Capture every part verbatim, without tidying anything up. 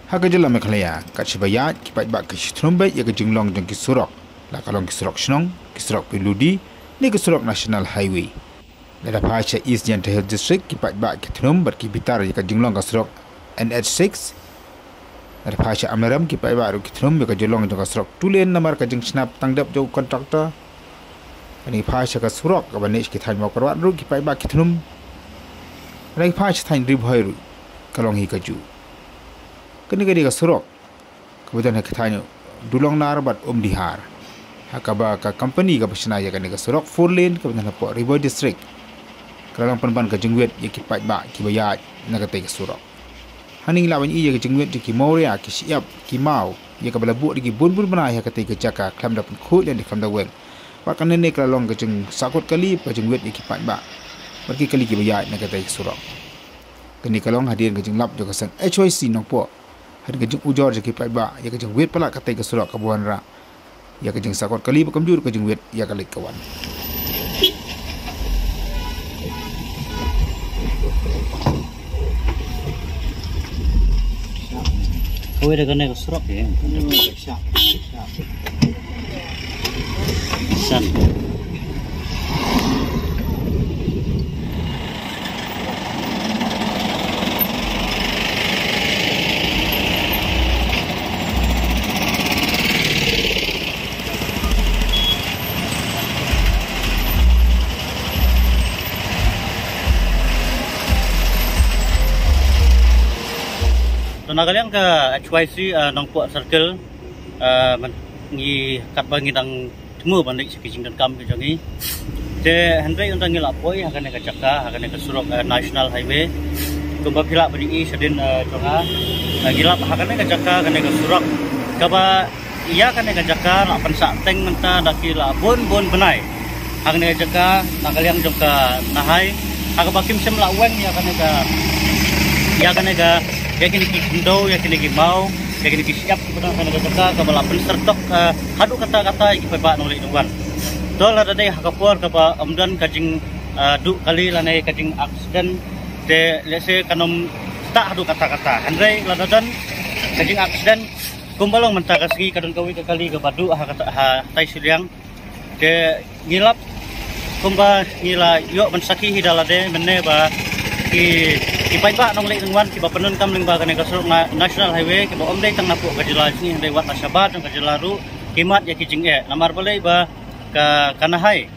Ha ka jylla Meghalaya, kat shaba ïaid ki paidbah ki shu thnum beit ïa ka jinglong jong ki surok, la ka long ki surok shnong, ki surok P W D, ne ki surok National Highway. Lada phai sha East Jaintia Hills District, ki paidbah ki thnum bad ki bitar ïa ka jinglong ka surok N H six. Lada phai sha Amiram, ki paidbah ruh ki thnum ïa ka jinglong jong ka surok two lane namar ka jingshna tang dep jong u contractor. Lada phai sha ka surok kaba neh sha ki thaiñ Mawkyrwat ruh ki paidbah ki thnum. Lada phai sha thaiñ Ri Bhoi ruh ka long hi kajuh. Kane ka dei ka surok kaba don ha ki thaiñ Dulongnar bad Umdihar, ha kaba ka company kaba shna ïa kane ka surok four lane kaba don hapoh Ri Bhoi District ka la long pynban ka jingwit ïa ki paidbah kiba ïaid na katei ka surok. Hangne ngi lah ban ïohi ïa ka jingwit jong ki mawria, ki shyiap, ki maw, ïa kaba la buh da ki bun bun bnai ha katei ka jaka khlem da pynkhuid lane khlem da weng. Bad kane ne ka la long ka jingsahkut kali, ka jingwit ïa ki paidbah bad ki kali kiba ïaid na katei ka surok. Kane ka long hadien ka jinglap jong ka seng H Y C Nongpoh hadien ka jingujor jong ki paidbah ïa ka jingwit palat katei ka surok kaba wanrah ïa ka jingsahkot kali bad kumjuh ka jingwit ïa ka leit ka wan. Kawei da kane ka surok. San. To na ka liang ka H Y C, eh, Nongpoh Circle, eh, man, ngi katba ngi dang thmu ban leit sha ki jingdonkam ki jong ngi. Te hynrei ynda ngi la poi ha kane ka jaka, ha kane ka surok, eh, National Highway, kumba phi lah ban ïohi shadien, eh, jong nga, eh, ngi lap ha kane ka jaka, kane ka surok kaba ïa kane ka jaka la pynsah teng mynta da ki la bun bun bnai. Ha kane ka jaka na ka liang jong ka Nahai, ha kaba kim shym la weng ïa kane ka, ïa kane ka, ïa kine ki khyndew, ïa kine ki maw, ïa kine ki shyiap kiba don ha kane ka jaka kaba la pynsyrtok, eh, haduh katta katta ïa ki paidbah nongleit nongwan. To lada dei ha ka por kaba ym don ka jing, eh, duh kali lane ka jing accident, te lehse kan ym stad haduh katta katta. Hynrei lada don ka jing accident, kumba long mynta ka sngi ka don kawei ka kali kaba duh ha kata, ha tai shiliang. Te ngi lap kumba ngi la ïoh ban sakhi hi da lade mynne ba ki, ki paidbah nongleit nongwan kiba pyndonkam lyngba kane ka surok na-, National Highway kiba ym dei tang napoh ka jylla jong ngi hynrei wat na shabar jong ka jylla ruh ki mad ïa ki jingeh. Namar balei ba ka, ka Nahai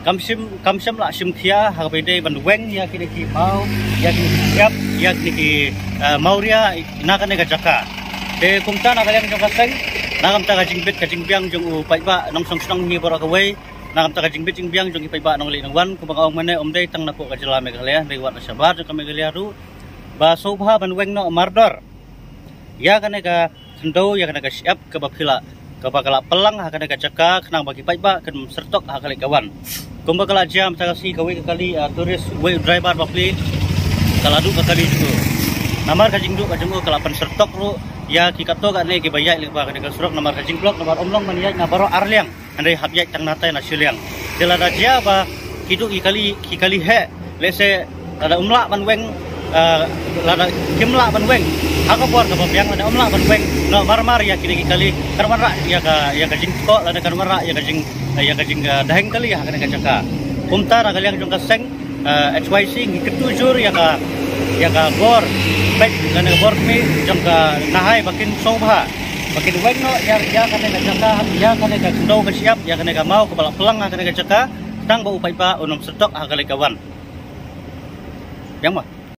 kam shym, kam shym la shim khia ha kaba ïadei ban weng ïa kine ki maw, ïa kine ki shyiap, ïa kine ki, eh, mawria na kane ka jaka. Te kumta na ka liang jong ka seng, na ka bynta ka jingbit ka jingbiang jong u paidbah nongshong shnong hi baroh kawei, na ka bynta ka jingbit jingbiang jong ki paidbah nongleit nongwan, kumba nga ong mynne ym dei tang napoh ka jylla Meghalaya, hynrei wat na shabar jong ka Meghalaya ruh, ba sngewbha ban weng noh mardor ïa kane ka khyndew, ïa kane ka shyiap kaba phi lah, kaba ka la pynlang ha kane ka jaka khnang ba ki paidbah kin syrtok ha ka leit ka wan. Kumba ka la jia mynta ka sngi kawei ka kali, ah, tourist, wei u driver bapli ka la duh ka kali jong u. Namar ka jingduh ka jong u ka la pynsyrtok ruh ïa ki katto katne kiba ïaid lyngba kane ka surok namar ka jingblok namar ym long ban ïaid na baroh ar liang. Hynrei hap ïaid tang na tai na shiliang. Te lada jia ba ki duh ki kali, ki kali heh, lehse lada ym lah ban weng, eh, lada kim lah ban weng ha ka por kaba biang, lada ym lah ban weng noh marmar ïa kine ki kali, kan wanrah ïa ka, ïa ka jingthoh, lada kan wanrah ïa ka jing, ïa ka jing, eh, daheng kali ha kane ka jaka. Kumta na ka liang jong ka seng, eh, H Y C ngi kyntu jur ïa ka, ïa ka bor peit lane ka bor kmie jong ka Nahai ba kin sngewbha ba kin weng noh ïa, ïa kane ka jaka, ïa kane ka khyndew ka shyiap, ïa kane ka maw kaba la pynlang ha kane ka jaka, tang ba u paidbah un ym syrtok ha ka leit ka wan. Biang ba.